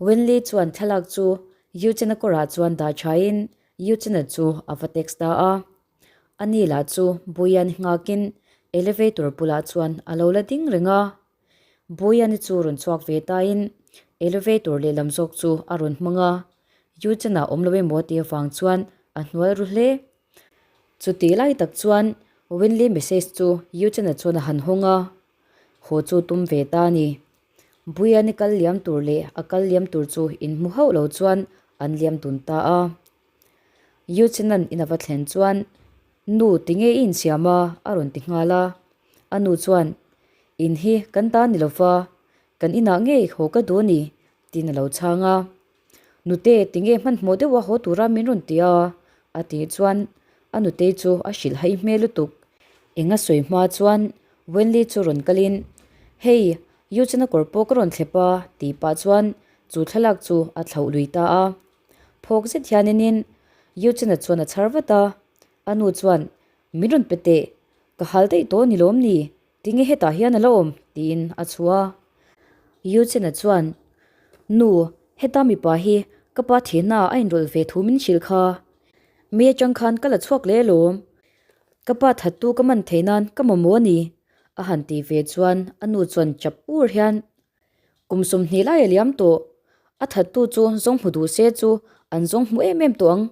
Winley chuan thlalak chu Eugene-a kawrah chuan dah thain Eugene-a chu a va text ta a. Ani lah chu Buiani nghakin elevator bulah chuan a lo la ding reng a. Buiani chu rawn chhuak ve tain elevator lehlam zawk chu a rawn hmang a. Eugene-a awm lo emaw tih avang chuan a hnual ru hle. Chutih lai tak chuan Winley message chu Eugene-a chuan a han hawng a. Haw chu tum ve ta a ni. Buiani kal liam tur leh a kal liam tur chu inhmu hauh lo chuan an liam dun ta a. Yuchenan in a va thlen chuan, Nu, tinge i insiam a? a rawn ti nghal a. A nu chuan, In hi kan ta ni lova, kan inah ngei haw ka duh a ni, tiin a lo chhang a. Nute, tinge hmanhmawh deuha haw tura min rawn ti a? a tih chuan a nutei chu a hrilh haih hmel lutuk. Eng a sawi hma chuan Wenli chu rawn kalin, Hei, Yuchena kawr pawh ka rawn thlep a, tih pah chuan chu thlalak chu a thlauh lui ta a. Phawk zet hianinin Yuchena chuan a chhar vat a, a nu chuan, Min rawn pe teh, ka hal daih tawh ni lawm ni? Tinge hetah hian a la awm? tiin a chhuah a. Yuchena chuan, Nu, heta mipa hi ka pa thihna a inrawlh ve thu min hrilh kha. Mi atang khan ka la chhuak leh alawm. Ka pa thattu ka man theih nan ka mamawh a ni, a han tih ve chuan a nu chuan chap ur hian, Kum 20 lai a liam tawh. A thattu chu zawng hmu duh se chu an zawng hmu em em tawh ang.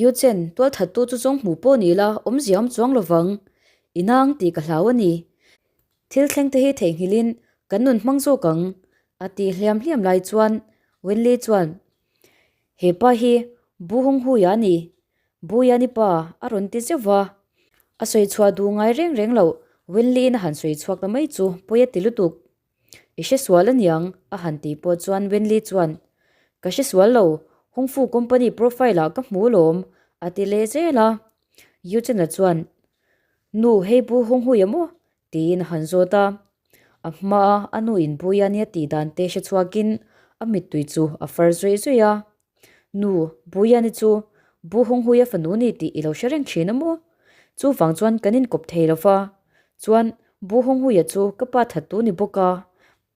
Yuchen, tual thattu chu zawng hmu pawh ni la, awmzia awm chuang lo vang. I nang tih ka hlau a ni. Thil thleng te hi theihnghilhin kan nun hmang zawk ang, a tih hliam hliam lai chuan Wenley chuan, He pa hi Bu Hung Huia a ni. Buia ni pa, a rawn ti zeuh va. A sawi chhuah duh ngai reng reng loh, Wenley-in a han sawi chhuak ta mai chu pawi a ti lutuk. I hre sual aniang, a han tih pawh chuan Wenley chuan, Ka hre sual lo, Hongfu company profile ah ka hmu alawm, a ti leh zel a. Yuchen-a chuan, Nu, hei Bu Honghui a maw? tiin a han zawt a. A hmaa a nu in Buia nia tih dan te hre chhuakin a mittui chu a far zuih zuih a. Nu, Buiani chu Bu Honghuia fanu ni tih i lo hre reng thin a maw? Chuvang chuan kan inkawp thei lo va, chuan Bu Honghuia chu ka pa thattu ni bawk a,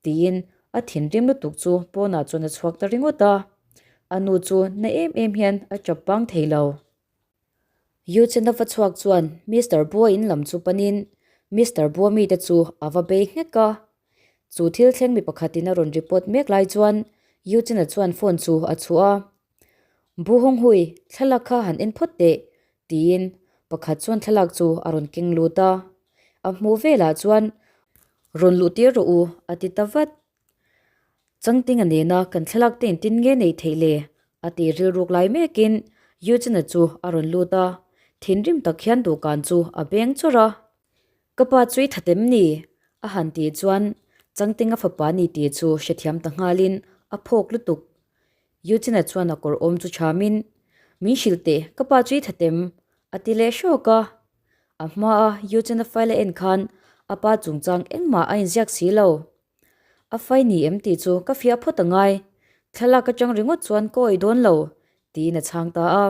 tiin a thinrim lutuk chu pawnah chuan a chhuak ta ringawt a. A nu chu na em em hian a chap bang thei lo. Yuchena va chhuak chuan Mister Bua in lam chu panin Mister Bua mite chu a va bei nghek a. Chu thil thleng mi pakhatin a rawn report mek lai chuan Yuchena chuan phone chu a chhuah a. Bu Hong Hui, thlalak kha han en phawt teh, tiin pakhat chuan thlalak chu a rawn keng lut a. A hmuh velah chuan rawn luh tir rawh u, a ti ta vat. Changtinga nena kan thlalak te engtin nge nei theih le? a ti rilruk lai mekin Eugene-a chu a rawn lut a, thinrim tak hian dawhkan chu a beng chawrh a. Ka pa chu i that em ni? a han tih chuan Changtinga fapa ni tih chu hrethiam ta nghalin a phawk lutuk. Eugene-a chuan a kawr awm chu thamin, Min hrilh teh, ka pa chu i that em? a ti leh hrawk a. A hmaa Eugene-a file a en khan a pa chungchang engmah a inziak si lo. A fai ni em tih chu ka fiah phawt a ngai, thlalak atang ringawt chuan ka awih dawn lo, tiin a chhang ta a.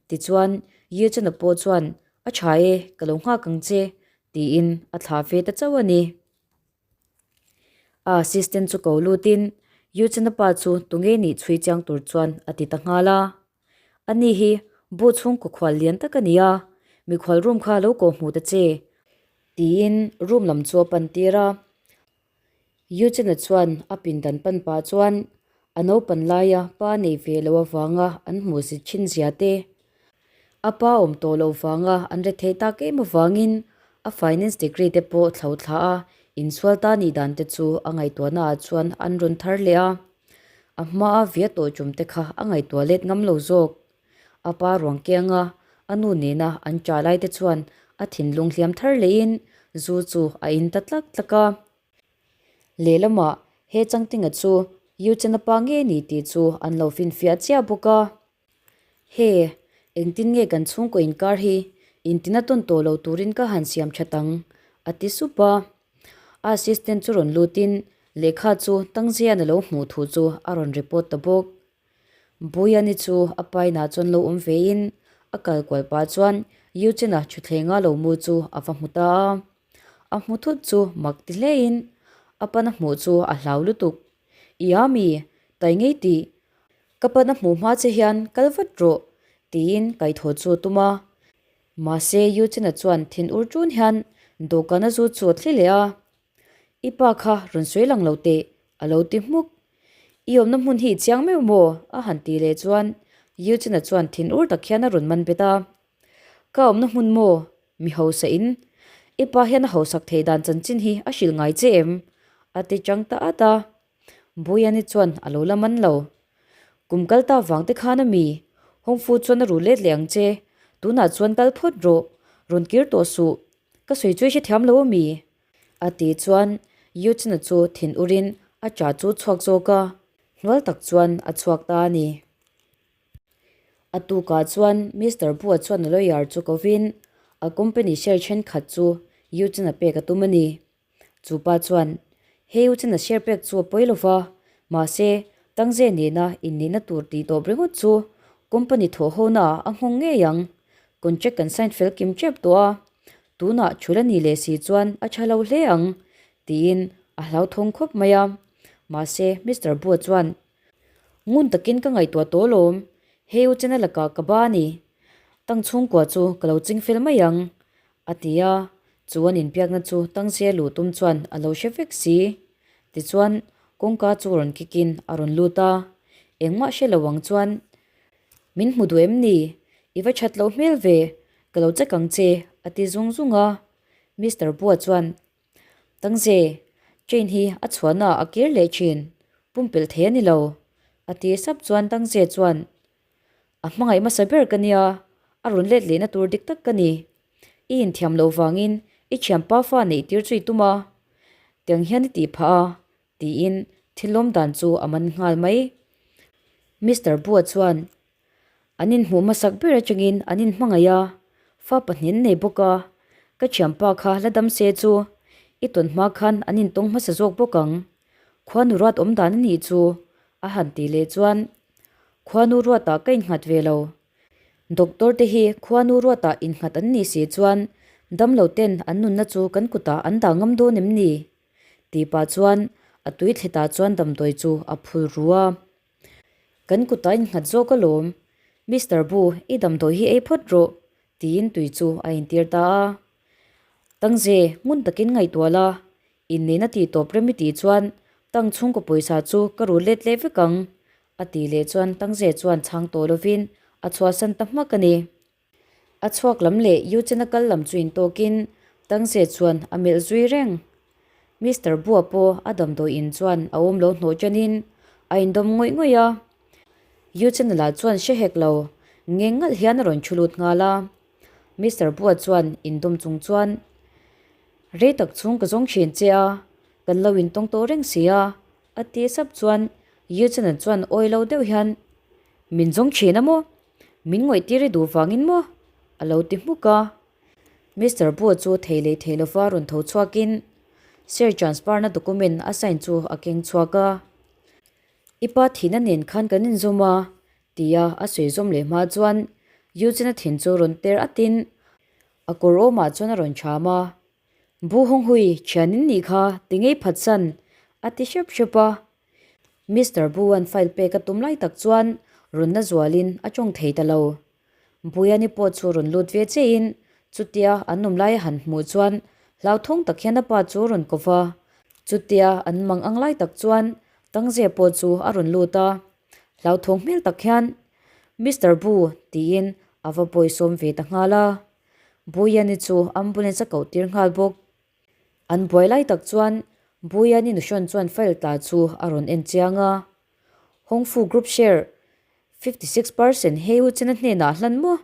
Tichuan, Yechana pawh chuan, A tha e, ka lo nghak ang che, tiin a thlah ve ta chauh a ni. A assistant chu ko lutin, Yechana pa chu tunge nih chhui chiang tur chuan a ti ta nghal a. Ani hi bu chhungkaw khual lian tak a ni a, mikhual room kha lo kawh hmuh ta che, tiin room lam chu a pan tir a. Eugene-a chuan a pindan pan pah chuan a naupan laia pa nei ve loh avanga an hmuh zit thin zia te, a pa awm tawh loh vanga an re theih tak em avangin a finance degree te pawh thlo thla a insual ta nih dan te chu a ngaihtuahnaah chuan an rawn thar leh a. A hmaa via tawh tum te kha a ngaihtuah let ngam lo zawk. A pa ruang kianga a nu nena an ṭah lai te chuan a thinlung hliam thar lehin zu chu a in ta tlak tlak a. Lehlamah he Changtinga chu Yuchena pa nge ni tih chu an lo finfiah chiah bawk a. He, engtin nge kan chhungkaw inkar hi intina tawn tawh lo turin ka han siam that ang? a ti sup a. A assistant chu rawn lutin lehkha chu Tangzian a lo hmuh thu chu a rawn report ta bawk. Buyani chu a painah chuan lo awm vein a kal kual pah chuan Eugene-a thuthlenga lo mu chu a va hmu ta a. A hmu thut chu mak ti hlein a pana hmuh chu a hlau lutuk. I a mi? Tai ngei tih. Ka pan a hmuh hma che hian kal vat rawh, tiin kaihthawh chu a tum a. Mahse, Eugene-a chuan thin ur ṭun hian dawhkan a zu chu a thli leh a. I pa kha rawn sawi lang lo teh, a lo ti hmuk. I awmna hmun hi i chiang meuh maw? a han ti leh chuan Eugene-a chuan thin ur tak hian a rawn man bet a. Ka awmna hmun maw? Mi hausa in. I pa hian a hausak theih dan chanchin hi a hrilh ngai che em? a ti chang ta at a. Buyani chuan a lo la man lo. Kum kal ta vang te khan a mi? Hawngfu chuan a ru let leh ang che. Tunah chuan kal phawt rawh. Rawn kir tawh suh. Ka sawi chu i hrethiam lo a mi? A tih chuan Yuchina chu thin urin a cha chu chhuak zawk a, hnual tak chuan a chhuak ta a ni. A tukah chuan Mister Bua chuan a lawyer chu kovin a company share thenkhat chu Yuchina pek a tum a ni. Chu pa chuan, Hei Yuchina share pek chu a pawi lo va, mahse Tangze nena innihna tur tih tawp ringawt chu company thawh hona ah a nghawng ngei ang. Contract kan sign fel kim tep tawh a, tunah thul a nih leh si chuan a tha lo hle ang, tiin a hlauthawng khawp mai a. Mahse, Mister Bua chuan, Ngun takin ka ngaihtuah tawh alawm, hei u chena lakah ka ba a ni. Tang chhungkua chu ka lo ching fel mai ang, a ti a. Chu an inbiakna chu Tangzia luh tum chuan a lo hre vek si. Tichuan, kawngka chu rawn kikin a rawn lut a, engmah hre lo ang chuan, Min hmu duh em ni? I va that loh hmel ve, ka lo check ang che, a ti zung zung a. Mister Bua chuan, Tangze, train hi a chhuahna ah a kir leh thin, pumpelh thei a ni lo, a ti sap chuan Tangze chuan, A hmangaih hmasa ber ka nia, a rawn let lehna tur dik tak ka ni. I inthiam loh vangin i thianpa fa neih tir chu i tum a, tiang hian i tih phah a, tiin thil lawm dan chu a man nghal mai. Mister Bua chuan an inhmuh hmasak ber atangin an inhmangaih a, fa pahnih an nei bawk a, ka thianpa kha la dam se chu i tawn hma khan an intawng hmasa zawk bawk ang. Khuanu ruat awm dan a nih chu a han tih leh chuan khuanu ruatah ka innghat ve lo. Doctor te hi khuanu ruatah innghat an nih si chuan damlo ten an nunna chu kan kutah an dah ngam dawn em ni? Tih pah chuan a tui thletah chuan damdawi chu a phul ru a. Kan kutah innghat zawk alawm, Mister Bu, i damdawi hi ei phawt rawh, tiin tui chu a intir ta a. Tangze, ngun takin ngaihtuah la, inneihna tih tawp rem i tih chuan tang chhungkaw pawisa chu ka rul let leh vek ang, a tih leh chuan Tangze chuan chhang tawh lovin a chhuahsan ta hmak a ni. A chhuak lam leh Yuchena kal lam chu intawkin Tangze chuan a melh zui reng. Mister Bua pawh a damdawi in chuan a awm lo hnawh chanin a indawm ngawih ngawih a. Yuchena lah chuan hre hek lo, ngeng ngalh hian a rawn thu lut nghal a. Mister Bua chuan indawm chung chuan, Rei tak chhung ka zawng thin che a, kan lo intawng tawh reng si a, a ti sap chuan Yuchena chuan awi lo deuh hian, Min zawng thin a maw? Min ngawih tir i duh vangin maw? A lo ti hmuk a. Mister Bua chu thei leh thei lova rawn tho chhuakin share transfer-na document a sign chu a keng chhuak a. I pa thihna nen khan kan inzawm a, tia a sawi zawm leh hma chuan Eugene-a thin chu rawn ter atin a kawr awmah chuan a rawn cham a. Bu Hawnghui, thian in nih kha, ti ngei phatsan, a ti hrep hrep a. Mister Bu-a'n file pek a tum lai tak chuan rawn na zualin a tawng thei ta lo. Buyani pawh chu rawn lut ve chiahin chutia an awm lai a han hmuh chuan hlauthawng tak hian a pa chu a rawn ko va. Chutia an mang ang lai tak chuan Tangze pawh chu a rawn lut a, hlauthawng hmel tak hian, Mister Bu, tiin a va bawisawm ve ta nghal a. Buyani chu ambulance a koh tir nghal bawk. An buai lai tak chuan Buyani nuhrawn chuan file tla chu a rawn en chiang a. Hongfu Group share 56 percent hei u chena hnenah hlan maw?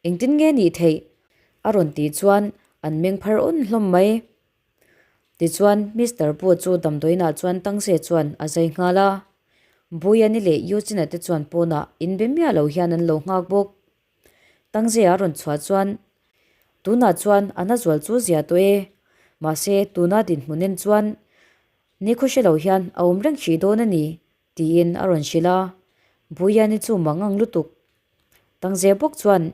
Engtin nge nih theih? A rawn tih chuan an meng phar awn hlawm mai. Tichuan Mister Pu chu damdawiinah chuan Tangse chuan a zai nghal a. Buyani leh Yu Chena te chuan pawnah inbe miah lo hian an lo nghak bawk. Tangzia a rawn chhuah chuan, Tunah chuan a na zual chu zia tawh e. Mahse, tuna dinhmun en chuan nikhaw hre lo hian a awm reng hrih dawn a ni, tiin a rawn hrilh a. Buyani chu mang ang lutuk. Tangzia bawk chuan,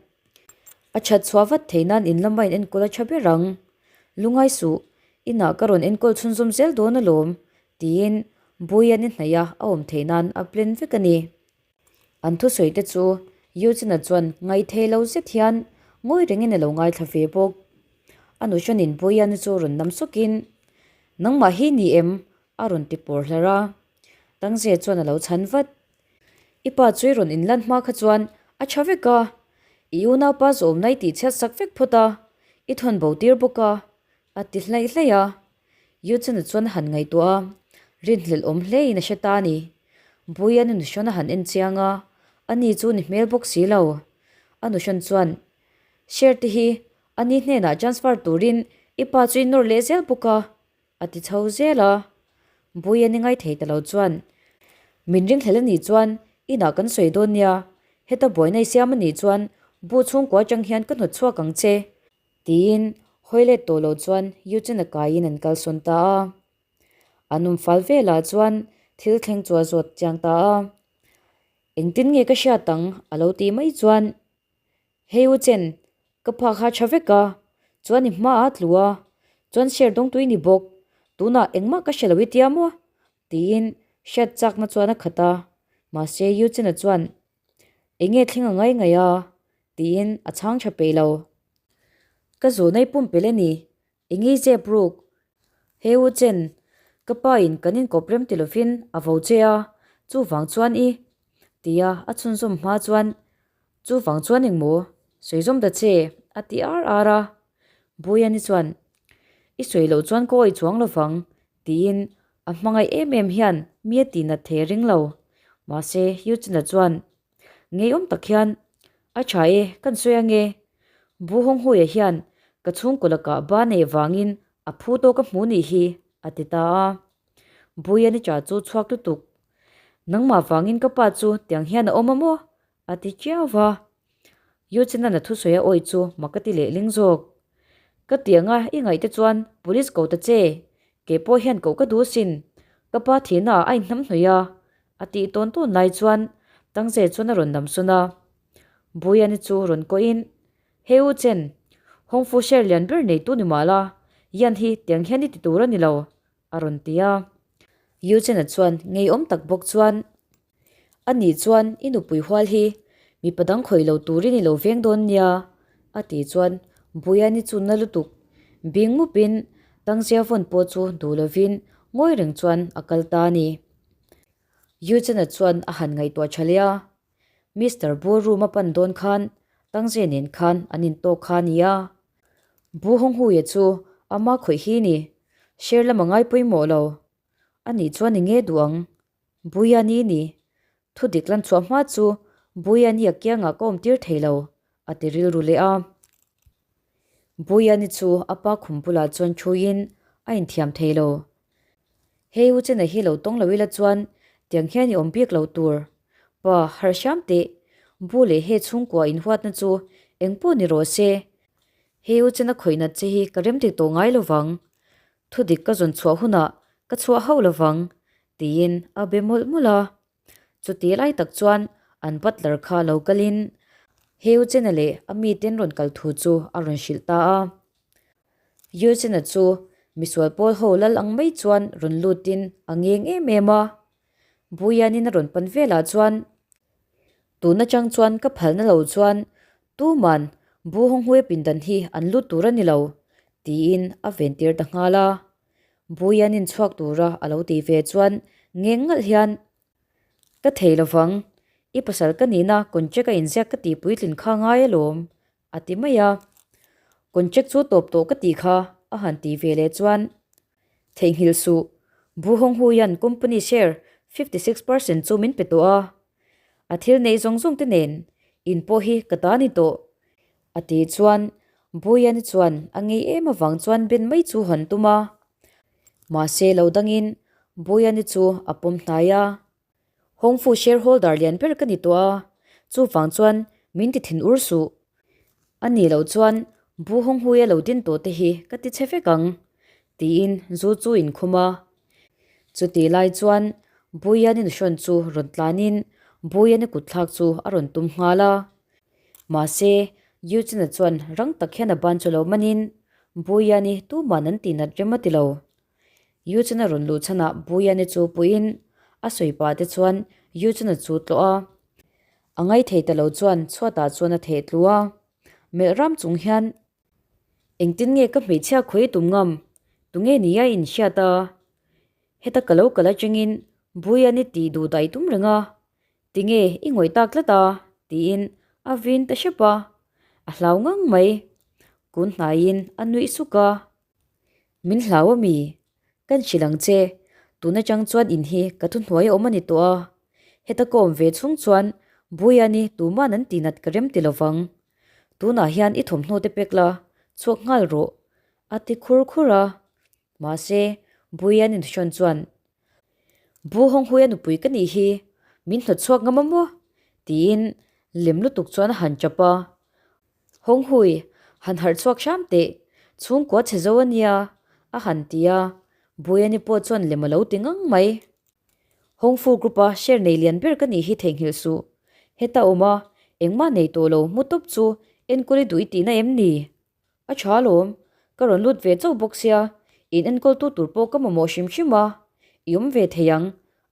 A that chhuah vat thei nan in lama in enkawl a tha ber ang. Lungai suh, inah ka rawn enkawl chhunzawm zel dawn alawm, tiin. Buiani hnaih a a awm theih nan a plan vek a ni. An thusawi te chu Eugene-a chuan ngaihthei lo zet hian ngawi rengin a lo ngaithla ve bawk. A nuhranin Buiani chu rawn nam sawkin, Nangmah hi ni em? a rawn ti pawr hlar a. Tangze chuan a lo chhan vat. I pa chu i rawn inlan hma kha chuan a tha vek a, i unaupa zawmna i tihchhiat sak vek phawt a, i thawn bo tir bawk a, a ti hlaih hlaih a. Eugene-a chuan a han ngaihtuah a, rinhlelh awm hlein a hre ta a ni. Buian i nuhrawn a han en chiang a, ani chu ni hmel bawk si lo. A nuhrawn chuan, Share te hi ani hnenah transfer turin i pa chu i nawr leh zel bawk a, A ti chho zel a, Buian i ngaithei ta lo chuan, Min ringhlel a nih chuan inah kan sawi dawn nia, heta buaina i siam a nih chuan bu chhungkua atang hian ka hnawt chhuak ang che, tiin hawi let tawh lo chuan Eugene-a kaiin an kalsawn ta a. An awm fal velah chuan thil thleng chu a zawt chiang ta a, Engtin nge ka hriat ang? a lo tih mai chuan, Hei u Chen, ka pa kha tha vek a, chuan i hma a tlu a, chuan share dawngtui ni bawk, tunah engmah ka hre lo i tia maw? tiin hriat chakna chuan a khat a, mahse U Chena chuan Eng nge thleng a ngai ngaih a? tiin a chhang tha peih lo. Ka zawhna i pumpelh a ni, eng nge i zep ruk? Hei u Chen, ka pa in kan inkawp rem ti lovin a vo che a, chuvang chuan i tia a chhunzawm hma chuan Chuvang chuan engmaw sawi zawm ta che? a ti ar ar a. Buiani chuan, I sawi loh chuan ka awih chuang lovang, tiin a hmangaih em em hian mi a tihnat thei a ring lo. Mahse, Eugene-a chuan ngeiawm tak hian, A tha e, kan sawi ange. Bu Hawnghuia hian ka chhungkaw lakah ba nei vangin a phu tawk a hmu nih hi, a ti ta a. Buiani cha chu chhuak lutuk. Nangmah vangin ka pa chu tiang hian a awm a maw? A ti chiau va. Yuchina-na thusawi a awih chu mak a ti leh ling zawk. Ka ti anga i ngaih te chuan police ko ta che, kei pawh hian koh ka duh sin, ka pa thihna ah a inhnam hnawih a, a tih tawn tawn lai chuan Tangze chuan a rawn nam sawn a. Buiani chu rawn kawhin, Hei u Chen, Hongfu share lian ber neitu ni mah la, Yan hi tiang hian i ti tur a ni lo, a rawn ti a. Yuchina chuan ngeiawm tak bawk chuan, A nih chuan i nupui hual hi mipa dang khawih lo turin i lo veng dawn nia, a tih chuan Buiani chu na lutuk. Bing mupin Tangzia vawn pawh chu duh lovin ngawi reng chuan a kal ta a ni. Eugene-a chuan a han ngaihtuah tha leh a, Mister Bu room a pan dawn khan Tangzia nen khan an intawk kha a ni a. Bu Hawnghuia chu ama khawih hi ni, share lam a ngai pawimawh lo. A nih chuan i nge duh ang? Buiani ni. Thu dik lan chhuah hma chu Buiani a kiangah ka awm tir thei lo, a ti rilru leh a. Buiani chu a pa khum bulah chuan thuin a inthiam thei lo. Hei u Chena hi lo tawng lo ila chuan tiang hian i awm bik lo tur. Pa, harh hram teh. Bu leh he chhungkua inhuatna chu eng pawh ni rawh se. Hei u Chena khawih nat che hi ka rem dik tawh ngai lo vang. Thu dik ka zawn chhuah hunah ka chhuah hauh lo vang, tiin a be mawlh mawlh a. Chuti lai tak chuan an butler kha lo kalin Eugene-a leh a miten rawn kal thu chu a rawn hrilh ta a. Eugene-a chu misual pawl ho lal ang mai chuan rawn lutin a ngeng em em a. Buianin a rawn pan velah chuan Tun atang chuan ka phalna lo chuan tuman Bu Hawnghuia pindan hi an lut tur a ni lo, tiin a ventir ta nghal a. Buianin chhuak tura a lo tih ve chuan ngeng ngalh hian, Ka thei lovang, i pasal ka nihna contract a inziak ka tih puitlin kha ngai alawm, a ti mai a. Contract chu tawp tawh ka tih kha, a han tih ve leh chuan, Theihnghilh suh, Bu Hawnghuia'n company share 56% chu min pe tawh a, A thil neih zawng zawng te nen in pawh hi ka ta ni tawh. A ti chuan Buiani chuan a ngei em avang chuan ben mai chu han tum a. Mahse lo dangin Buiani chu a pawm hnai a. Hongfu shareholder lian ber ka ni tawh a, chuvang chuan min ti thin ur suh. A nih loh chuan Bu Honghuia lo din tawh te hi ka ti che vek ang, tiin zu chu inkhum a. Chutih lai chuan Buiani nuhrawn chu rawn tlanin Buiani kutthlak chu a rawn tum nghal a. Mahse, Eugene-a chuan rang tak hian a ban chu lo manin Buiani tuman an tihnat rem a ti lo. Yuchena rawn luh chhanah Buyani chu puiin a sawi pah te chuan Yuchena chu tlawh a. A ngaithei ta lo chuan chhuatah chuan a theh tlu a. Melh ram chung hian engtin nge ka hmeichhia khawi tum ngam? Tunge nia inhriat a? Heta ka lo kal atangin Buyani tih duh daih tum reng a. Tinge i ngawih tak tlat a? tiin a vin ta hrep a. A hlau ngang mai. Kun hnaiin a nuih suk a. Min hlau a mi? Kan hrilh ang che. Tun atang chuan in hi ka thuhnuai a awm a ni tawh a. Heta ka awm ve chhung chuan Buiani tuman an tihnat ka rem ti lovang. Tunah hian i thawmhnaw te pek la, chhuak nghal rawh, a ti khur khur a. Mahse, Buiani hrawn chuan, Bu Hawnghuia nupui ka nih hi, min hnawt chhuak ngam a maw? tiin lem lutuk chuan a han chap a. Hawnghui, han harh chhuak hram teh, chhungkua chhe zo a nia, a han ti a, Buiani pawh chuan lem a lo ti ngang mai. Hawngfu group-a share nei lian ber ka nih hi theihnghilh suh. Heta awm a, engmah nei tawh lo mu tawp chu enkawl i duh i tihna em ni? A tha alawm, ka rawn lut ve chauh bawk sia, in enkawltu tur pawh ka mamawh hrim hrim a, i awm ve thei ang,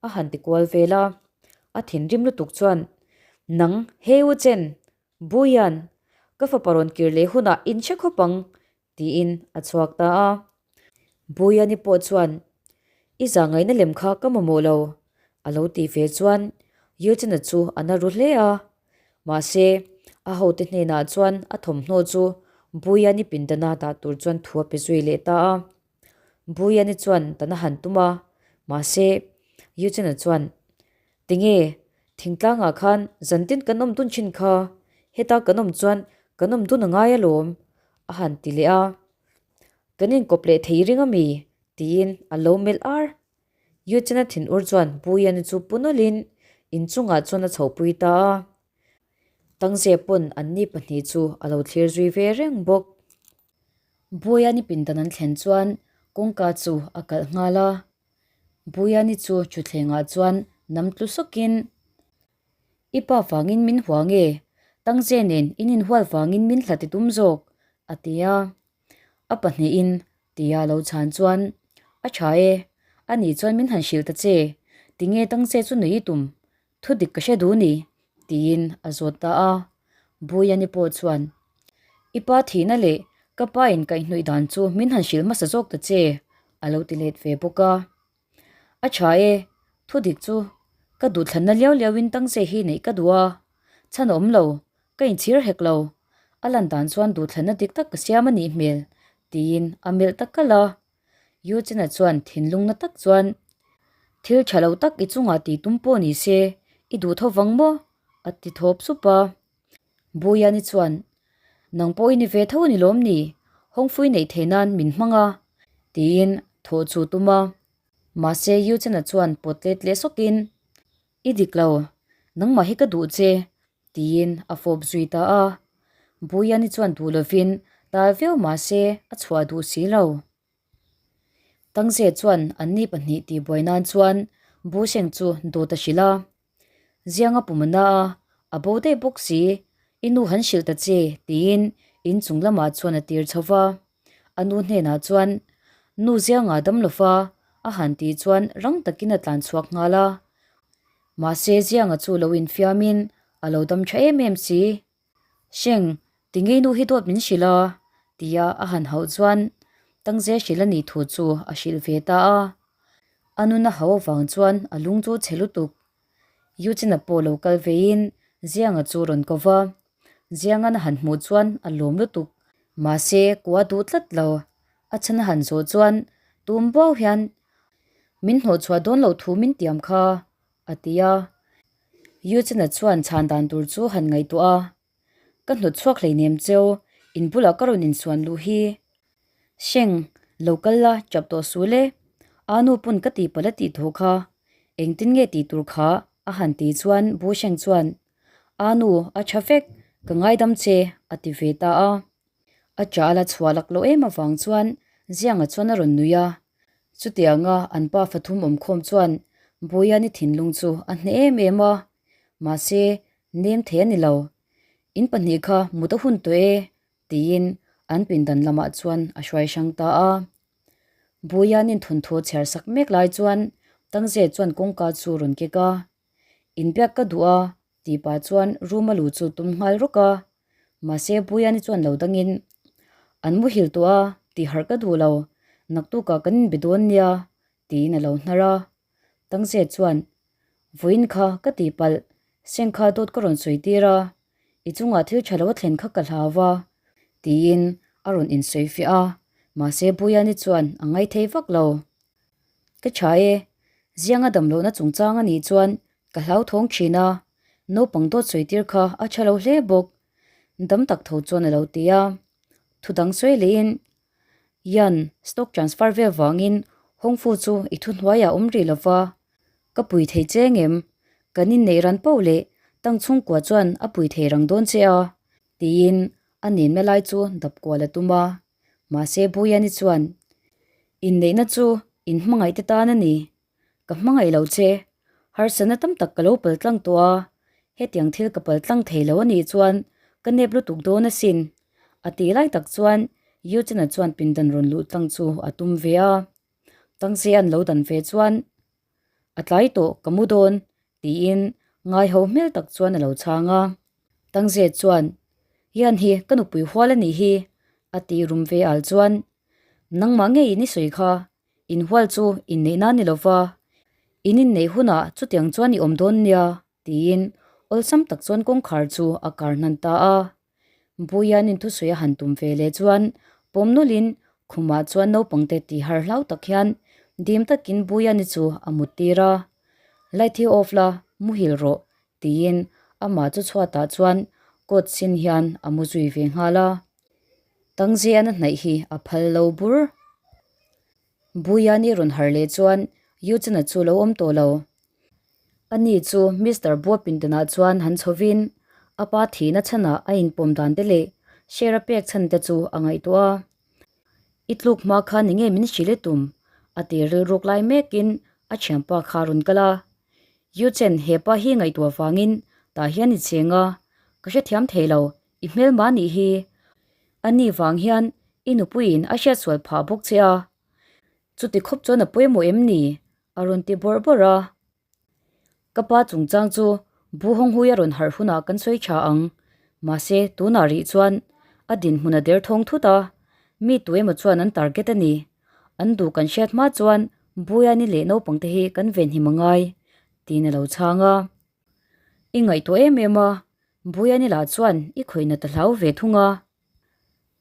a han ti kual vel a. A thinrim lutuk chuan, Nang, hei u Chen, Buian, ka fapa rawn kir leh hunah in hre khawp ang, tiin a chhuak ta a. Buiani pawh chuan, I zah ngaihna lem kha ka mamawh lo, a lo tih ve chuan Yujina chu a na ru hle a. Mahse, a hote hnenah chuan a thawmhnaw chu Buiani pindana dah tur chuan thu a pe zui leh ta a. Buiani chuan dan a han tum a, mahse, Yujina chuan, Tinge, thingtlangah khan zantin kan awm dun thin kha, heta kan awm chuan kan awm dun a ngai alawm, a han ti leh a. Kan inkawp leh thei ring ami? tiin a lo melh ar. Yuchena thinur chuan Puiani chu pu nawlhin inchungah chuan a chhohpui ta a. Tangze pawn anni pahnih chu a lo thlir zui ve reng bawk. Buiani pindan an thlen chuan kawngka chu a kalh nghal a. Buiani chu thutthlengah chuan nam tlu sawkin, I pa vangin min hua nge? Tangze nen in inhual vangin min hla ti tum zawk, a ti a. A pahnihin tia lo chhan chuan, A tha e, ani chuan min han hrilh ta che, tinge Tangze chu nui i tum? Thu dik ka hre duh ni, tiin a zawt ta a. Buiani pawh chuan, I pa thihna leh ka pa in kaihhnawih dan chu min han hrilh hmasa zawk ta che, a lo ti let ve bawk a. A tha e, thu dik chu ka duhthlanna liau liau in tangche hi neih ka duh a, chhan a awm lo, ka inchhir hek lo. A lan dan chuan duhthlanna dik tak ka siam a nih hmel, tiin a melh ta kalh a. Yuchina chuan thinlung na tak chuan, Thil tha lo tak i chungah tih tum pawh ni se, i duh tho vang maw? a ti thawp sup a. Buyani chuan, Nang pawh i ni ve tho a ni lawm ni? Hawngfui neih theih nan min hmang a, tiin thawh chu tum a. Mahse Yuchina chuan pawt let leh sawkin, I dik lo, nangmah hi ka duh che, tiin a fawp zui ta a. Buyani chuan duh lovin tal viau mah se a chhuah duh si lo. Tangze chuan anni pahnih tihbuai nan chuan Busheng chu dawt a hrilh a. Zianga pum a na a, a bo daih bawk si, i nu han hrilh ta che, tiin inchung lamah chuan a tir chho va. A nu hnenah chuan, Nu Zianga dam lo fa, a han tih chuan rang takin a tlan chhuak nghal a. Mahse Zianga chu lo infiamin a lo dam tha em em si. Sheng, tingei nu hi dawt min hrilh a, tia a han hauh chuan Tangze hrilh a nih thu chu a hrilh ve ta a. A nuna hau avang chuan a lung chu chhe lutuk. Yuchina pawh lo kal veiin Zianga chu rawn ko va. Ziangan a han hmuh chuan a lawm lutuk. Mahse, kua duh tlat lo. A chhan a han zawh chuan tum buau hian min hnawhchhuah dawn loh thu min tiam kha, a ti a. Yuchina chuan chhan dan tur chu han ngaihtuah a. Ka hnawt chhuak hleinem cheu, in bulah ka rawn insuan luh hi. Sheng, lo kal la, chap tawh suh le. Aa nu pawn ka tih palh a tih tawh kha. Engtin nge tih tur kha? a han tih chuan Bu Sheng chuan, Aa nu, a tha vek, ka ngaidam che, a ti ve ta a. A chah a la chhuah lak loh em avang chuan Zianga chuan a rawn nui a. Chutianga an pa fathum awmkhawm chuan Buiani thinlung chu a hneh em em a. Mahse, nem thei a ni lo. In pahnih kha mut a hun tawh e, tiin an pindan lamah chuan a hruai hrang ta a. Buianin thawnthu chhiar sak mek lai chuan Tangze chuan kawngka chu rawn kek a, Inbiak ka duh a tih pah chuan room a luh chu tum nghal rawk a, mahse Buiani chuan lo dangin, An muhil tawh a tih harh ka duh lo, naktukah kan inbe dawn nia tiin a lo hnar a. Tangze chuan, Vawiin kha ka tihpalh, seng kha dawt ka rawn sawi tir a, i chungah thil tha lo a thlen kha ka hlau va, tiin a rawn insawi fiah a, mahse Buiani chuan a ngaithei vak lo. Ka tha e, zianga damlohna chungchang a nih chuan ka hlauthawng thin a, naupang dawt sawi tir kha a tha lo hle bawk, dam tak tho chuan a lo ti a. Thudang sawi lehin Yan, stock transfer vel vangin Hongfu chu i thuhnuaiah awm rih lova, ka pui thei che ngem? Kan inneih ran poh leh tang chhungkua chuan a pui thei rang dawn che a, tiin a nenna lai chu dap kual a tum a. Mahse Buyani chuan, Inneihna chu in hmangaih te tan a ni. Ka hmangaih lo che. Harsatna tam tak ka lo pal tlang tawh a, hetiang thil ka pal tlang thei lo a nih chuan ka nep lutuk dawn asin. A tih lai tak chuan Eugene-a chuan pindan rawn luh tlang chu a tum ve a. Tangse an lo dan ve chuan, A tlai tawh, ka mu dawn, tiin ngai ho hmel tak chuan a lo chhang a. Tangze chuan, Hian hi ka nupui hual a nih hi, a tih rum ve al chuan, Nangmah ngeiin i sawi kha, Inhual chu inneihna ni lova, in inneih hunah chutiang chuan i awm dawn nia, tiin awlsam tak chuan kawngkhar chu a kar hnan ta a. Buianin thusawi a han tum ve leh chuan pawm nawlhin khumah chuan naupangte tih har hlau tak hian dim takin Buiani chu a mut tir a. Light hi off la, muhil rawh, tiin amah chu chhuatah chuan coat sin hian a mu zui ve nghal a. Tangzian a hnaih hi a phal lo bur. Buiani rawn harh leh chuan Yuchana chu lo awm tawh lo. Ani chu Mister Buapintanah chuan han chhovin a pa thihna chhanah a inpawm dan te leh share a pek chhan te chu a ngaihtuah a. I tluk hma kha ni nge min hrilh i tum? a ti rilruk lai mekin a thianpa kha a rawn kal a. Yuchen he pa hi ngaihtuah vangin tah hian i cheng a, ka hrethiam thei lo, I hmelma nih hi a ni vang hian i nupuiin a hriatsual phah bawk che a, chuti khawp chuan a pawimawh em ni? a rawn ti bawrh bawrh a. Ka pa chungchang chu Bu Hawnghui a rawn harh hunah kan sawi tha ang, mahse tunah rih chuan a dinhmun a derthawng thut a, mi tu emaw chuan an target a ni. An duh kan hriat hma chuan Buiani leh naupangte hi kan venhim a ngai, tiin a lo chhang a. I ngaihtuah em em a, Buiani lah chuan i khawihna ta hlau ve thung a,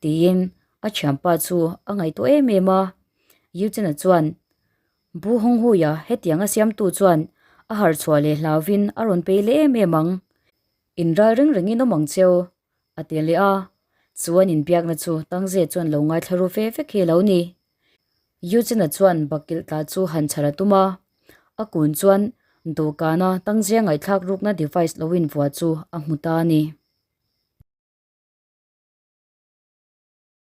tiin a thianpa chu a ngaihtuah em em a. Eugene-a chuan, Bu Hawnghuia hetianga siamtu chuan a harhchhuah leh hlauvin a rawn pei leh em em ang. Inral reng rengin awm ang cheu, a ti leh a. Chuan inbiakna chu Tangze chuan lo ngaithla ru ve vek hi a lo ni. Eugene-a chuan bakilh tla chu han chhar a tum a, a kun chuan dawhkana Tangzia ngaihthlak rukna device lo invuah chu a hmu ta a ni.